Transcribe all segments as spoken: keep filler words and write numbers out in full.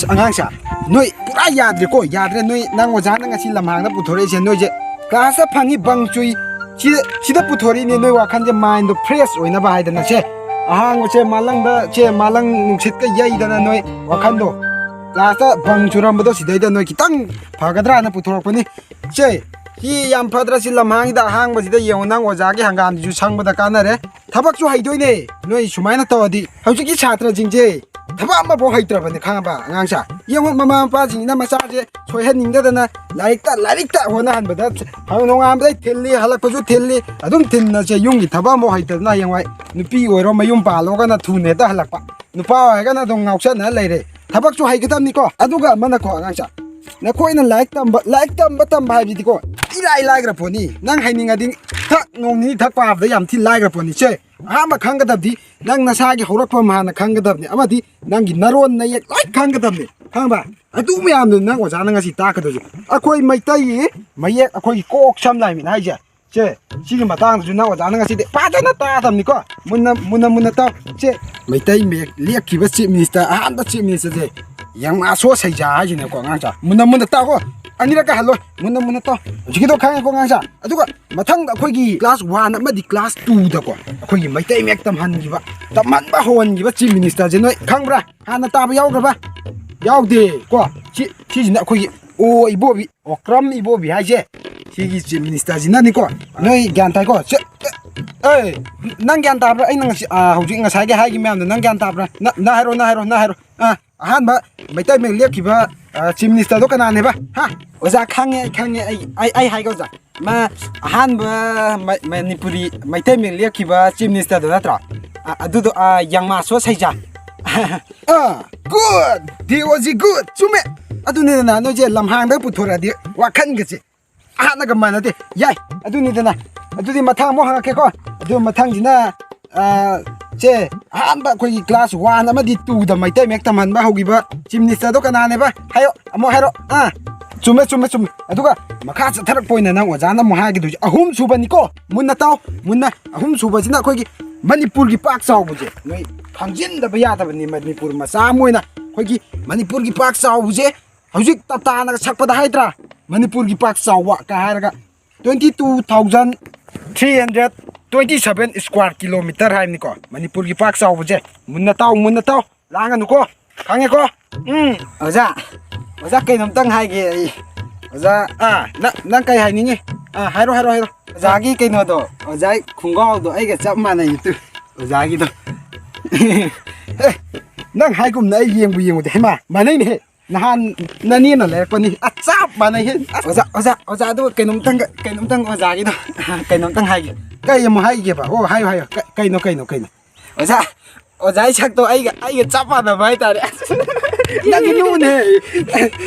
ꯑꯉꯥꯡꯁꯦ, ꯅꯣꯏ ꯄꯨꯔꯥ ꯌꯥꯗ꯭ꯔꯦꯀꯣ, ꯌꯥꯗ꯭ꯔꯦ꯫ ꯅꯣꯏ, ꯅꯪ ꯑꯣꯖꯥꯅ ꯉꯁꯤ ꯂꯝꯍꯥꯡꯗ ꯄꯨꯊꯣꯔꯛꯏꯁꯦ, ꯅꯣꯏꯁꯦ ꯀ꯭ꯂꯥꯁꯇ ꯐꯪꯉꯤ ꯕꯪ ꯆꯨꯏ, ꯁꯤꯗ, ꯁꯤꯗ ꯄꯨꯊꯣꯔꯛꯏꯅꯦ꯫ ꯅꯣꯏ ꯋꯥꯈꯜꯁꯦ, ꯃꯥꯏꯟꯗꯣ ꯐ꯭ꯔꯦꯁ ꯑꯣꯏꯅꯕ ꯍꯥꯏꯗꯅ, ꯁꯦ, ꯑꯍꯥꯡꯕꯁꯦ, ꯃꯥꯂꯪꯗ, ꯁꯦ, ꯃꯥꯂꯪ ꯅꯨꯡꯁꯤꯠꯀ ꯌꯩꯗꯅ, ꯅꯣꯏ ꯋꯥꯈꯜꯗꯣ ꯀ꯭ꯂꯥꯁꯇ ꯕꯪ ꯆꯨꯔꯝꯕꯗꯣ ꯁꯤꯗꯩꯗ ꯅꯣꯏ ꯈꯤꯇꯪ ꯐꯒꯗ꯭ꯔꯥꯅ ꯄꯨꯊꯣꯔꯛꯄꯅꯤ꯫ ꯁꯦ, ꯁꯤ ꯌꯥꯝ ꯐꯗ꯭ꯔꯥ? ꯁꯤ ꯂꯝꯍꯥꯡꯁꯤꯗ, ꯑꯍꯥꯡꯕꯁꯤꯗ ꯌꯦꯡꯉꯣ, ꯅꯪ ꯑꯣꯖꯥꯒꯤ ꯍꯪꯒꯥꯝꯁꯤꯁꯨ ꯁꯪꯕꯗ ꯀꯥꯟꯅꯔꯦ꯫ ꯊꯕꯛꯁꯨ ꯍꯩꯗꯣꯏꯅꯦ꯫ ꯅꯣꯏ ꯁꯨꯃꯥꯏꯅ ꯇꯧꯔꯗꯤ ꯍꯧꯖꯤꯛꯀꯤ ꯁꯥꯇ꯭ꯔꯁꯤꯡꯁꯦ ꯊꯕꯛ ꯑꯃꯐꯥꯎ ꯍꯩꯇ꯭ꯔꯕꯅꯦ, ꯈꯪꯉꯕ ꯑꯉꯥꯡꯁꯥ? ꯌꯦꯡꯉꯣ, ꯃꯃꯥ ꯃꯄꯥꯁꯤꯡꯁꯤꯅ ꯃꯆꯥꯁꯦ ꯁꯣꯏꯍꯟꯅꯤꯡꯗꯗꯅ ꯂꯥꯏꯔꯤꯛꯇ, ꯂꯥꯏꯔꯤꯛꯇ ꯍꯣꯠꯅꯍꯟꯕꯗ, ꯅꯣꯡꯉꯥꯟꯕꯗꯩ ꯊꯤꯜꯂꯤ, ꯍꯜꯂꯛꯄꯁꯨ ꯊꯤꯜꯂꯤ, ꯑꯗꯨꯝ ꯊꯤꯟꯅꯁꯦ꯫ ꯌꯨꯝꯒꯤ ꯊꯕꯛ ꯑꯃꯐꯥꯎ ꯍꯩꯇꯗꯅ ꯍꯌꯦꯡꯋꯥꯏ ꯅꯨꯄꯤ ꯑꯣꯏꯔꯣ, ꯃꯌꯨꯝ ꯄꯥꯜꯂꯣꯒꯅ ꯊꯨꯅ ꯍꯦꯛꯇ ꯍꯜꯂꯛꯄ, ꯅꯨꯄꯥ ꯑꯣꯏꯔꯒꯅ ꯑꯗꯨꯝ ꯉꯥꯎꯁꯟꯅ ꯂꯩꯔꯦ꯫ ꯊꯕꯛꯁꯨ ꯍꯩꯒꯗꯕꯅꯤꯀꯣ꯫ ꯑꯗꯨꯒ ꯑꯃꯅꯀꯣ, ꯑꯉꯥꯡꯁꯥ, ꯅꯈꯣꯏꯅ ꯂꯥꯏꯔꯤꯛ ꯇꯝꯕ, ꯂꯥꯏꯔꯤꯛ ꯇꯝꯕ ꯇꯝꯕ ꯍꯥꯏꯕꯁꯤꯗꯤꯀꯣ, ꯏꯔꯥꯏ ꯂꯥꯏꯈ꯭ꯔ ꯄꯣꯠꯅꯤ꯫ ꯅꯪ ꯍꯩꯅꯤꯡꯉꯗꯤ ꯊꯛ ꯅꯣꯡ ꯅꯤꯅꯤ ꯊꯛ ꯄꯥꯕꯗ ꯌꯥꯝ ꯊꯤ ꯂꯥꯏꯈ꯭ꯔ ꯄꯣꯠꯅꯤ꯫ ꯁꯦ, ꯑꯍꯥꯟꯕ ꯈꯪꯒꯗꯕꯗꯤ ꯅꯪ ꯅꯁꯥꯒꯤ ꯍꯧꯔꯛꯐꯝ ꯍꯥꯟꯅ ꯈꯪꯒꯗꯕꯅꯤ, ꯑꯃꯗꯤ ꯅꯪꯒꯤ ꯅꯔꯣꯟ ꯅꯌꯦꯛ ꯂꯣꯏ ꯈꯪꯒꯗꯕꯅꯤ, ꯈꯪꯕ? ꯑꯗꯨ ꯃꯌꯥꯝꯗꯨ ꯅꯪ ꯑꯣꯖꯥꯅ ꯉꯁꯤ ꯇꯥꯛꯀꯗꯣꯏꯁꯦ꯫ ꯑꯩꯈꯣꯏ ꯃꯩꯇꯩꯒꯤ ꯃꯌꯦꯛ, ꯑꯩꯈꯣꯏꯒꯤ ꯀꯣꯛ ꯁꯝ ꯂꯥꯏ ꯃꯤꯠ ꯍꯥꯏꯁꯦ, ꯁꯦ, ꯁꯤꯒꯤ ꯃꯇꯥꯡꯗꯁꯨ ꯅꯪ ꯑꯣꯖꯥꯅ ꯉꯁꯤꯗꯤ ꯐꯖꯅ ꯇꯥꯛꯑꯗꯕꯅꯤꯀꯣ꯫ ꯃꯨꯟꯅ, ꯃꯨꯟꯅ, ꯃꯨꯟꯅ ꯇꯥꯎ꯫ ꯁꯦ, ꯃꯩꯇꯩ ꯃꯌꯦꯛ ꯂꯦꯞꯈꯤꯕ ꯆꯤꯐ ꯃꯤꯅꯤꯁꯇꯔ, ꯑꯍꯥꯟꯕ ꯆꯤꯐ ꯃꯤꯅꯤꯁꯇꯔꯁꯦ, ꯌꯥꯡꯃꯥꯁꯣ ꯁꯩꯖꯥ ꯍꯥꯏꯁꯤꯅꯦꯀꯣ, ꯑꯉꯥꯡꯁꯥ꯫ ꯃꯨꯟꯅ, ꯃꯨꯟꯅ ꯇꯥꯎꯀꯣ꯫ ꯑꯅꯤꯔꯛꯀ ꯍꯜꯂꯣ꯫ ꯃꯨꯟꯅ, ꯃꯨꯟꯅ ꯇꯥꯎ꯫ ꯍꯧꯖꯤꯛꯀꯤꯗꯣ ꯈꯪꯉꯦꯀꯣ, ꯑꯉꯥꯡꯁꯥ? ꯑꯗꯨꯒ ꯃꯊꯪꯗ ꯑꯩꯈꯣꯏꯒꯤ ꯀ꯭ꯂꯥꯁ ꯋꯥꯟ ꯑꯃꯗꯤ ꯀ꯭ꯂꯥꯁ ꯇꯨꯗꯀꯣ, ꯑꯩꯈꯣꯏꯒꯤ ꯃꯩꯇꯩ ꯃꯌꯦꯛ ꯇꯝꯍꯟꯈꯤꯕ, ꯇꯝꯍꯟꯕ ꯍꯧꯍꯟꯈꯤꯕ ꯆꯤꯐ ꯃꯤꯅꯤꯁꯇꯔꯁꯦ ꯅꯣꯏ ꯈꯪꯕ꯭ꯔꯥ? ꯍꯥꯟꯅ ꯇꯥꯕ ꯌꯥꯎꯈ꯭ꯔꯕ? ꯌꯥꯎꯗꯦ ꯀꯣ꯫ ꯁꯤ, ꯁꯤꯁꯤꯅ ꯑꯩꯈꯣꯏꯒꯤ ꯑꯣ ꯏꯕꯣꯕꯤ, ꯑꯣꯀ꯭ꯔꯝ ꯏꯕꯣꯕꯤ ꯍꯥꯏꯁꯦ, ꯁꯤꯒꯤ ꯆꯤꯐ ꯃꯤꯅꯤꯁꯇꯔꯁꯤꯅꯅꯤꯀꯣ꯫ ꯅꯣꯏ ꯒ꯭ꯌꯥꯟ ꯇꯥꯏꯀꯣ? ꯁꯦ, ꯑꯦ, ꯅꯪ ꯒ꯭ꯌꯥꯟ ꯇꯥꯕ꯭ꯔꯥ? ꯑꯩꯅ ꯉꯁꯤ, ꯑꯥ, ꯍꯧꯖꯤꯛ ꯉꯁꯥꯏꯒꯤ ꯍꯥꯏꯈꯤꯕ ꯃꯌꯥꯝꯗꯣ ꯅꯪ ꯒ꯭ꯌꯥꯟ ꯇꯥꯕ꯭ꯔꯥ? ꯅ, ꯅ ꯍꯥꯏꯔꯣ, ꯅ ꯍꯥꯏꯔꯣ, ꯅ ꯍꯥꯏꯔꯣ꯫ ꯑꯥ, ꯑꯍꯥꯟꯕ ꯃꯩꯇꯩ ꯃꯌꯦꯛ ꯂꯦꯞꯈꯤꯕ, ꯑꯥ, ꯆꯤꯐ ꯃꯤꯅꯤꯁꯇꯔꯗꯣ ꯀꯅꯥꯅꯦꯕ? ꯍꯥ? ꯑꯣꯖꯥ, ꯈꯪꯉꯦ, ꯑꯩ ꯈꯪꯉꯦ, ꯑꯩ, ꯑꯩ, ꯑꯩ ꯍꯥꯏꯒꯦ, ꯑꯣꯖꯥ꯫ ꯃꯥ ꯑꯍꯥꯟꯕ ꯃ-, ꯃꯅꯤꯄꯨꯔꯤ ꯃꯩꯇꯩ ꯃꯌꯦꯛ ꯂꯦꯞꯈꯤꯕ ꯆꯤꯐ ꯃꯤꯅꯤꯁꯇꯔꯗꯣ ꯅꯠꯇ꯭ꯔꯣ? ꯑ, ꯑꯗꯨꯗꯣ, ꯑ, ꯌꯥꯡꯃꯥꯁꯣ ꯁꯩꯖꯥ꯫ ꯑꯥ, good, that was good, ꯆꯨꯝꯃꯦ꯫ ꯑꯗꯨꯅꯤꯗꯅ, ꯅꯣꯏꯁꯦ ꯂꯝꯍꯥꯡꯗ ꯄꯨꯊꯣꯔꯛꯑꯗꯤ ꯋꯥꯈꯜꯒꯁꯦ ꯍꯥꯟꯅꯒ ꯃꯥꯟꯅꯗꯦ꯫ ꯌꯥꯏ, ꯑꯗꯨꯅꯤꯗꯅ꯫ ꯑꯗꯨꯗꯤ ꯃꯊꯪ ꯑꯃꯨꯛ ꯍꯪꯉꯛꯀꯦꯀꯣ꯫ ꯑꯗꯨ ꯃꯊꯪꯁꯤꯅ, ꯑ, ꯁꯦ, ꯑꯍꯥꯟꯕ ꯑꯩꯈꯣꯏꯒꯤ ꯀ꯭ꯂꯥꯁ ꯋꯥꯟ ꯑꯃꯗꯤ ꯇꯨꯗ ꯃꯩꯇꯩ ꯃꯌꯦꯛ ꯇꯝꯍꯟꯕ ꯍꯧꯈꯤꯕ ꯆꯤꯐ ꯃꯤꯅꯤꯁꯇꯔꯗꯣ ꯀꯅꯥꯅꯦꯕ? ꯍꯥꯏꯌꯣ, ꯑꯃꯨꯛ ꯍꯥꯏꯔꯣ꯫ ꯑꯥ, ꯆꯨꯝꯃꯦ, ꯆꯨꯝꯃꯦ, ꯆꯨꯝꯃꯦ꯫ ꯑꯗꯨꯒ ꯃꯈꯥ ꯆꯠꯊꯔꯛꯄ ꯑꯣꯏꯅ ꯅꯪ ꯑꯣꯖꯥꯅ ꯑꯃꯨꯛ ꯍꯥꯏꯒꯗꯣꯏꯁꯦ ꯑꯍꯨꯝ ꯁꯨꯕꯅꯤꯀꯣ꯫ ꯃꯨꯟꯅ ꯇꯥꯎ, ꯃꯨꯟꯅ꯫ ꯑꯍꯨꯝ ꯁꯨꯕꯁꯤꯅ ꯑꯩꯈꯣꯏꯒꯤ ꯃꯅꯤꯄꯨꯔꯒꯤ ꯄꯥꯛ ꯆꯥꯎꯕꯁꯦ ꯅꯣꯏ ꯈꯪꯖꯤꯟꯗꯕ ꯌꯥꯗꯕꯅꯤ꯫ ꯃꯅꯤꯄꯨꯔ ꯃꯆꯥ ꯑꯃ ꯑꯣꯏꯅ ꯑꯩꯈꯣꯏꯒꯤ ꯃꯅꯤꯄꯨꯔꯒꯤ ꯄꯥꯛ ꯆꯥꯎꯕꯁꯦ ꯍꯧꯖꯤꯛ ꯇꯇꯥꯅꯒ ꯁꯛꯄꯗ ꯍꯥꯏꯗ꯭ꯔꯥ, ꯃꯅꯤꯄꯨꯔꯒꯤ ꯄꯥꯛ ꯆꯥꯎꯕ ꯀꯥꯏ ꯍꯥꯏꯔꯒ twenty two thousand three hundred twenty seven square kilometer ꯍꯥꯏꯕꯅꯤꯀꯣ ꯃꯅꯤꯄꯨꯔꯒꯤ ꯄꯥꯛ ꯆꯥꯎꯕꯁꯦ꯫ ꯃꯨꯟꯅ ꯇꯥꯎ, ꯃꯨꯟꯅ ꯇꯥꯎ, ꯂꯥꯡꯒꯅꯨꯀꯣ, ꯈꯪꯉꯦꯀꯣ? ꯎꯝ꯫ ꯑꯣꯖꯥ, ꯑꯣꯖꯥ, ꯀꯩꯅꯣꯝꯇꯪ ꯍꯥꯏꯒꯦ ꯑꯩ꯫ ꯑꯣꯖꯥ, ꯑꯥ, ꯅ-, ꯅꯪ ꯀꯩ ꯍꯥꯏꯅꯤꯡꯉꯤ? ꯑꯥ, ꯍꯥꯏꯔꯣ, ꯍꯥꯏꯔꯣ, ꯍꯥꯏꯔꯣ꯫ ꯑꯣꯖꯥꯒꯤ ꯀꯩꯅꯣꯗꯣ, ꯑꯣꯖꯥꯒꯤ ꯈꯣꯡꯒ꯭ꯔꯥꯎꯗꯣ ꯑꯩꯒ ꯆꯞ ꯃꯥꯟꯅꯩ ꯇꯨ, ꯑꯣꯖꯥꯒꯤꯗꯣ꯫ ꯑꯦ, ꯅꯪ ꯍꯥꯏꯒꯨꯝꯅ ꯑꯩ ꯌꯦꯡꯕꯨ ꯌꯦꯡꯉꯨꯗꯦ꯫ ꯍꯩꯃꯥ, ꯃꯥꯟꯅꯩꯅꯦꯍꯦ꯫ ꯅꯍꯥꯟ ꯅꯅꯦꯅ ꯂꯩꯔꯛꯄꯅꯤ꯫ ꯑ, ꯆꯞ ꯃꯥꯟꯅꯩꯍꯦ꯫ ꯑꯁ, ꯑꯣꯖꯥ, ꯑꯣꯖꯥ, ꯑꯣꯖꯥ, ꯑꯗꯨꯒ ꯀꯩꯅꯣꯝꯇꯪꯒ, ꯀꯩꯅꯣꯝꯇꯪ ꯑꯣꯖꯥꯒꯤꯗꯣ, ꯀꯩꯅꯣꯝꯇꯪ ꯍꯥꯏꯒꯦ꯫ ꯀꯩ ꯑꯃꯨꯛ ꯍꯥꯏꯒꯦꯕ? ꯑꯣ, ꯍꯥꯏꯌꯨ, ꯍꯥꯏꯌꯨ꯫ ꯀ-, ꯀꯩꯅꯣ, ꯀꯩꯅꯣ, ꯀꯩꯅꯣ? ꯑꯣꯖꯥ, ꯑꯣꯖꯥꯒꯤ ꯁꯛꯇꯣ ꯑꯩꯒ, ꯑꯩꯒ ꯆꯞ ꯃꯥꯟꯅꯕ ꯍꯥꯏꯇꯥꯔꯦ꯫ ꯅꯪꯒꯤ ꯅꯨꯅꯦ꯫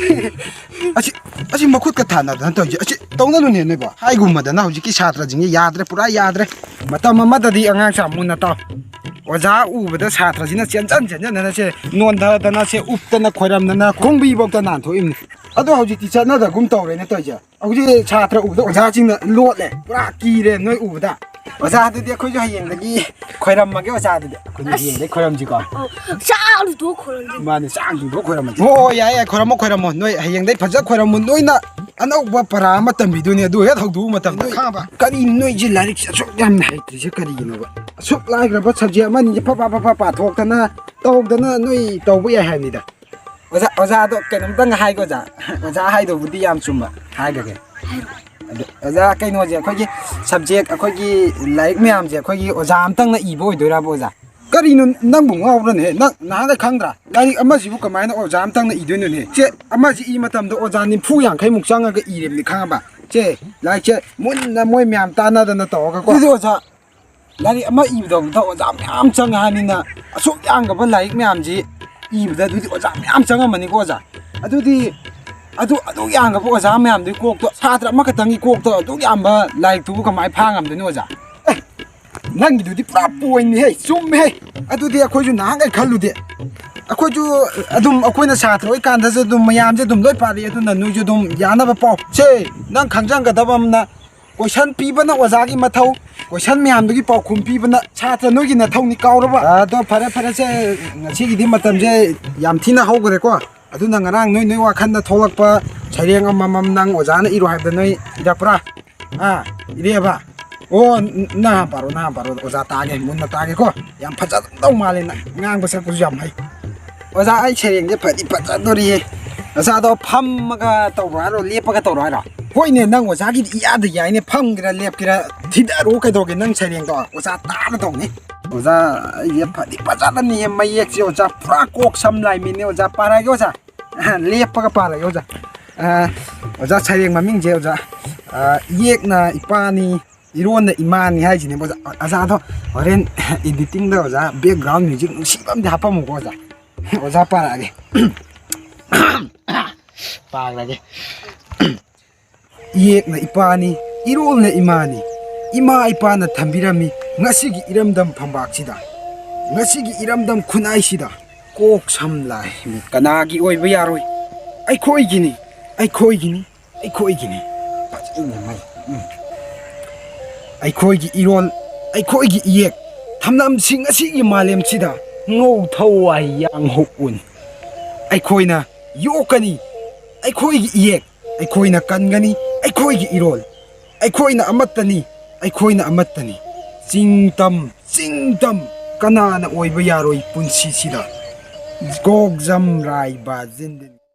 ꯑꯁꯤ, ꯑꯁꯤ ꯃꯈꯨꯠꯀ ꯊꯥꯅꯗꯅ ꯇꯧꯔꯤꯁꯦ꯫ ꯑꯁꯤ ꯇꯧꯅꯅꯨꯅꯦ ꯅꯣꯏꯕꯣ꯫ ꯍꯥꯏꯒꯨꯝꯕꯗꯅ ꯍꯧꯖꯤꯛꯀꯤ ꯁꯥꯇ꯭ꯔꯁꯤꯡꯁꯦ ꯌꯥꯗ꯭ꯔꯦ, ꯄꯨꯔꯥ ꯌꯥꯗ꯭ꯔꯦ꯫ ꯃꯇꯝ ꯑꯃꯗꯗꯤ ꯑꯉꯥꯡꯁꯥ ꯃꯨꯟꯅ ꯇꯥꯎ꯫ ꯑꯣꯖꯥ ꯎꯕꯗ ꯁꯥꯇ꯭ꯔꯁꯤꯅ ꯆꯦꯟꯖꯟ ꯆꯦꯟꯖꯟꯗꯅ ꯁꯦ ꯅꯣꯟꯊꯗꯅ ꯁꯦ ꯎꯞꯇꯅ ꯈꯣꯏꯔꯝꯗꯅ ꯈꯣꯡꯕꯤꯐꯧꯗ ꯅꯥꯟꯊꯣꯛꯏꯕꯅꯤ꯫ ꯑꯗꯣ ꯍꯧꯖꯤꯛꯇꯤ ꯆꯠꯅꯗꯒꯨꯝ ꯇꯧꯔꯦꯅꯦ ꯇꯧꯔꯤꯁꯦ꯫ ꯍꯧꯖꯤꯛ ꯁꯥꯇ꯭ꯔ ꯎꯕꯗ ꯑꯣꯖꯥꯁꯤꯡꯅ ꯂꯣꯠꯂꯦ, ꯄꯨꯔꯥ ꯀꯤꯔꯦ ꯅꯣꯏ ꯎꯕꯗ꯫ ꯑꯣꯖꯥ, ꯑꯗꯨꯗꯤ ꯑꯩꯈꯣꯏꯁꯨ ꯍꯌꯦꯡꯗꯒꯤ ꯈꯣꯏꯔꯝꯃꯒꯦ ꯑꯣꯖꯥ, ꯑꯗꯨꯗꯤ꯫ ꯑꯩꯈꯣꯏꯁꯨ ꯍꯌꯦꯡꯗꯒꯤ ꯈꯣꯏꯔꯝꯁꯤꯀꯣ꯫ ꯆꯥꯛ ꯇꯨꯡꯊꯣꯛ ꯈꯣꯏꯔꯝꯁꯤ꯫ ꯃꯥꯅꯦ, ꯆꯥꯛ ꯇꯨꯡꯊꯣꯛ ꯈꯣꯏꯔꯝꯃꯁꯤ꯫ ꯍꯣꯏ, ꯍꯣꯏ, ꯌꯥꯏ, ꯌꯥꯏ, ꯈꯣꯏꯔꯝꯃꯣ, ꯈꯣꯏꯔꯝꯃꯣ꯫ ꯅꯣꯏ ꯍꯌꯦꯡꯗꯒꯤ ꯐꯖ ꯈꯣꯏꯔꯝꯃꯣ꯫ ꯅꯣꯏꯅ ꯑꯅꯧꯕ ꯄꯔꯥ ꯑꯃ ꯇꯝꯕꯤꯗꯣꯏꯅꯦ, ꯑꯗꯨ ꯍꯦꯛ ꯍꯧꯗꯣꯛꯎ ꯃꯇꯝꯗ, ꯈꯪꯉꯕ? ꯀꯔꯤꯅꯣ ꯅꯣꯏꯁꯦ ꯂꯥꯏꯔꯤꯛꯁꯦ ꯑꯁꯨꯛ ꯌꯥꯝꯅ ꯍꯩꯇ꯭ꯔꯤꯁꯦ ꯀꯔꯤꯒꯤꯅꯣꯕ? ꯑꯁꯨꯛ ꯂꯥꯏꯈ꯭ꯔꯕ subject ꯑꯃꯅꯤꯁꯦ ꯐꯠ ꯐꯠ ꯐꯠ ꯐꯠ ꯄꯥꯊꯣꯛꯇꯅ ꯇꯧꯗꯅ ꯅꯣꯏ ꯇꯧꯕ ꯌꯥꯏ ꯍꯥꯏꯕꯅꯤꯗ꯫ ꯑꯣꯖꯥ, ꯑꯣꯖꯥ, ꯑꯗꯣ ꯀꯩꯅꯣꯝꯇꯪ ꯍꯥꯏꯒꯦ ꯑꯣꯖꯥ꯫ ꯑꯣꯖꯥ ꯍꯥꯏꯗꯧꯕꯗꯤ ꯌꯥꯝ ꯆꯨꯝꯕ ꯍꯥꯏꯈ꯭ꯔꯒꯦ꯫ ꯑꯗꯣ ꯑꯣꯖꯥ, ꯀꯩꯅꯣꯁꯦ, ꯑꯩꯈꯣꯏꯒꯤ subject, ꯑꯩꯈꯣꯏꯒꯤ ꯂꯥꯏꯔꯤꯛ ꯃꯌꯥꯝꯁꯦ ꯑꯩꯈꯣꯏꯒꯤ ꯑꯣꯖꯥ ꯑꯝꯇꯪꯅ ꯏꯕ ꯑꯣꯏꯗꯣꯏꯔꯕ ꯑꯣꯖꯥ? ꯀꯔꯤꯅꯣ ꯅꯪꯕꯨ ꯉꯥꯎꯕ꯭ꯔꯅꯦ? ꯅꯪ ꯅꯍꯥꯟꯒꯩ ꯈꯪꯗ꯭ꯔꯥ? ꯂꯥꯏꯔꯤꯛ ꯑꯃꯁꯤꯕꯨ ꯀꯃꯥꯏꯅ ꯑꯣꯖꯥ ꯑꯝꯇꯪꯅ ꯏꯗꯣꯏꯅꯣꯅꯦ? ꯆꯦ, ꯑꯃꯁꯤ ꯏ ꯃꯇꯝꯗ ꯑꯣꯖꯥ ꯅꯤꯐꯨ ꯌꯥꯡꯈꯩꯃꯨꯛ ꯆꯪꯉꯒ ꯏꯔꯦꯕꯅꯤ, ꯈꯪꯉꯕ? ꯆꯦ, ꯂꯥꯏꯔꯤꯛꯁꯦ ꯃꯨꯟꯅ ꯃꯣꯏ ꯃꯌꯥꯝ ꯇꯥꯟꯅꯗꯅ ꯇꯧꯔꯒꯀꯣ꯫ ꯑꯗꯨꯗꯤ ꯑꯣꯖꯥ, ꯂꯥꯏꯔꯤꯛ ꯑꯃ ꯏꯕꯗ ꯑꯣꯖꯥ ꯃꯌꯥꯝ ꯆꯪꯉꯦ ꯍꯥꯏꯕꯅꯤꯅ, ꯑꯁꯨꯛ ꯌꯥꯝꯈ꯭ꯔꯕ ꯂꯥꯏꯔꯤꯛ ꯃꯌꯥꯝꯁꯤ ꯏꯕꯗ ꯑꯗꯨꯗꯤ ꯑꯣꯖꯥ ꯃꯌꯥꯝ ꯆꯪꯉꯝꯃꯅꯤꯀꯣ ꯑꯣꯖꯥ꯫ ꯑꯗꯨꯗꯤ ꯑꯗꯨ, ꯑꯗꯨ ꯌꯥꯝꯈ꯭ꯔꯕ ꯑꯣꯖꯥ ꯃꯌꯥꯝꯗꯨꯒꯤ ꯀꯣꯛꯇꯣ, ꯁꯥꯇ꯭ꯔ ꯑꯃꯈꯛꯇꯪꯒꯤ ꯀꯣꯛꯇ ꯑꯗꯨꯛ ꯌꯥꯝꯕ ꯂꯥꯏꯔꯤꯛꯇꯨꯕꯨ ꯀꯃꯥꯏꯅ ꯐꯥ ꯉꯝꯗꯣꯏꯅꯣ ꯑꯣꯖꯥ? ꯑꯦ, ꯅꯪꯒꯤꯗꯨꯗꯤ ꯄꯨꯔꯥ point ꯅꯤꯍꯦ, ꯆꯨꯝꯃꯦꯍꯦ꯫ ꯑꯗꯨꯗꯤ ꯑꯩꯈꯣꯏꯁꯨ ꯅꯍꯥꯟꯈꯩ ꯈꯜꯂꯨꯗꯦ꯫ ꯑꯩꯈꯣꯏꯁꯨ ꯑꯗꯨꯝ, ꯑꯩꯈꯣꯏꯅ ꯁꯥꯇ꯭ꯔ ꯑꯣꯏꯀꯥꯟꯗꯁꯨ ꯑꯗꯨꯝ ꯃꯌꯥꯝꯁꯦ ꯑꯗꯨꯝ ꯂꯣꯏ ꯄꯥꯔꯛꯑꯦ, ꯑꯗꯨꯅ ꯅꯣꯏꯁꯨ ꯑꯗꯨꯝ ꯌꯥꯅꯕ ꯄꯥꯎ꯫ ꯁꯦ, ꯅꯪ ꯈꯪꯖꯟꯒꯗꯕ ꯑꯃꯅ, question ꯄꯤꯕꯅ ꯑꯣꯖꯥꯒꯤ ꯃꯊꯧ, ꯀꯣꯏꯁꯟ ꯃꯌꯥꯝꯗꯨꯒꯤ ꯄꯥꯎꯈꯨꯝ ꯄꯤꯕꯅ ꯁꯥꯇ꯭ꯔ ꯅꯣꯏꯒꯤ ꯅꯊꯧꯅꯤ, ꯀꯥꯎꯔꯕ? ꯑꯗꯣ ꯐꯔꯦ, ꯐꯔꯦꯁꯦ, ꯉꯁꯤꯒꯤꯗꯤ ꯃꯇꯝꯁꯦ ꯌꯥꯝ ꯊꯤꯅ ꯍꯧꯈ꯭ꯔꯦꯀꯣ꯫ ꯑꯗꯨꯅ ꯉꯔꯥꯡ ꯅꯣꯏ ꯅꯣꯏ ꯋꯥꯈꯜꯗ ꯊꯣꯛꯂꯛꯄ ꯁꯩꯔꯦꯡ ꯑꯃꯃꯝ ꯅꯪ ꯑꯣꯖꯥꯅ ꯏꯔꯣ ꯍꯥꯏꯕꯗ ꯅꯣꯏ ꯏꯔꯛꯄ꯭ꯔꯥ? ꯑꯥ, ꯏꯔꯦꯕ? ꯑꯣ, ꯅ ꯍꯥꯟ ꯄꯥꯔꯣ, ꯅ ꯍꯥꯟ ꯄꯥꯔꯣ, ꯑꯣꯖꯥ ꯇꯥꯒꯦ, ꯃꯨꯟꯅ ꯇꯥꯒꯦꯀꯣ꯫ ꯌꯥꯝ ꯐꯖꯗꯧ ꯃꯥꯜꯂꯦ ꯅꯪ, ꯉꯥꯡꯕ ꯁꯛꯄꯁꯨ ꯌꯥꯝ ꯍꯩ꯫ ꯑꯣꯖꯥ, ꯑꯩ ꯁꯩꯔꯦꯡꯁꯦ ꯐꯗꯤ ꯐꯖꯗꯣꯔꯤꯌꯦ꯫ ꯑꯣꯖꯥꯗꯣ ꯐꯝꯃꯒ ꯇꯧꯔꯣ ꯍꯥꯏꯔꯣ, ꯂꯦꯞꯄꯒ ꯇꯧꯔꯣ ꯍꯥꯏꯔꯣ? ꯍꯣꯏꯅꯦ, ꯅꯪ ꯑꯣꯖꯥꯒꯤꯗꯤ ꯏꯌꯥꯗ ꯌꯥꯏꯅꯦ, ꯐꯝꯒꯦꯔꯥ ꯂꯦꯞꯀꯦꯔꯥ ꯊꯤꯗꯔꯣ, ꯀꯩꯗꯧꯒꯦ? ꯅꯪ ꯁꯩꯔꯦꯡꯗꯣ ꯑꯣꯖꯥ ꯇꯥꯅ ꯇꯧꯅꯤ꯫ ꯑꯣꯖꯥ, ꯑꯩꯁꯦ ꯐꯗꯤ ꯐꯖꯅꯅꯤꯌꯦ, ꯃꯌꯦꯛꯁꯦ ꯑꯣꯖꯥ ꯄꯨꯔꯥ ꯀꯣꯛ ꯁꯝ ꯂꯥꯏ ꯃꯤꯠꯅꯦ ꯑꯣꯖꯥ꯫ ꯄꯥꯔꯛꯑꯒꯦ ꯑꯣꯖꯥ꯫ ꯂꯦꯞꯄꯒ ꯄꯥꯔꯛꯑꯒꯦ ꯑꯣꯖꯥ꯫ ꯑ, ꯑꯣꯖꯥ, ꯁꯩꯔꯦꯡ ꯃꯃꯤꯡꯁꯦ ꯑꯣꯖꯥ, ꯑ, ꯏꯌꯦꯛꯅ ꯏꯄꯥꯅꯤ, ꯏꯔꯣꯟꯅ ꯏꯃꯥꯅꯤ ꯍꯥꯏꯁꯤꯅꯦꯕ ꯑꯣꯖꯥ꯫ ꯑꯣꯖꯥꯗꯣ ꯍꯣꯔꯦꯟ ꯏꯗꯤꯇꯤꯡꯗ ꯑꯣꯖꯥ background music ꯅꯨꯡꯁꯤꯕ ꯑꯃꯗꯤ ꯍꯥꯞꯄꯝꯃꯨꯀꯣ ꯑꯣꯖꯥ꯫ ꯑꯣꯖꯥ, ꯄꯥꯔꯛꯑꯒꯦ꯫ ꯄꯥꯔꯛꯑꯒꯦ꯫ ꯏꯌꯦꯛꯅ ꯏꯄꯥꯅꯤ, ꯏꯔꯣꯜꯅ ꯏꯃꯥꯅꯤ꯫ ꯏꯃꯥ ꯏꯄꯥꯅ ꯊꯝꯕꯤꯔꯝꯃꯤ ꯉꯁꯤꯒꯤ ꯏꯔꯝꯗꯝ ꯐꯝꯕꯥꯛꯁꯤꯗ, ꯉꯁꯤꯒꯤ ꯏꯔꯝꯗꯝ ꯈꯨꯟꯅꯥꯏꯁꯤꯗ꯫ ꯀꯣꯛ ꯁꯝ ꯂꯥꯏ ꯃꯤꯠ ꯀꯅꯥꯒꯤ ꯑꯣꯏꯕ ꯌꯥꯔꯣꯏ? ꯑꯩꯈꯣꯏꯒꯤꯅꯤ, ꯑꯩꯈꯣꯏꯒꯤꯅꯤ, ꯑꯩꯈꯣꯏꯒꯤꯅꯤ꯫ ꯐꯖꯅ ꯃꯩ꯫ ꯎꯝ꯫ ꯑꯩꯈꯣꯏꯒꯤ ꯏꯔꯣꯜ, ꯑꯩꯈꯣꯏꯒꯤ ꯏꯌꯦꯛ, ꯊꯝꯂꯝꯁꯤꯡ ꯑꯁꯤꯒꯤ ꯃꯥꯂꯦꯝꯁꯤꯗ ꯉꯧ ꯊꯋꯥꯏ ꯌꯥꯡꯍꯧ ꯎꯟ꯫ ꯑꯩꯈꯣꯏꯅ ꯌꯣꯛꯀꯅꯤ ꯑꯩꯈꯣꯏꯒꯤ ꯏꯌꯦꯛ, ꯑꯩꯈꯣꯏꯅ ꯀꯟꯒꯅꯤ ꯑꯩꯈꯣꯏꯒꯤ ꯏꯔꯣꯜ꯫ ꯑꯩꯈꯣꯏꯅ ꯑꯃꯠꯇꯅꯤ, ꯑꯩꯈꯣꯏꯅ ꯑꯃꯠꯇꯅꯤ꯫ ꯆꯤꯡ ꯇꯝ, ꯆꯤꯡ ꯇꯝ, ꯀꯅꯥꯅ ꯑꯣꯏꯕ ꯌꯥꯔꯣꯏ ꯄꯨꯟꯁꯤꯁꯤꯗ? ꯒꯣꯛꯖꯝ ꯔꯥꯏꯕ ꯖꯤꯟꯗꯟ꯫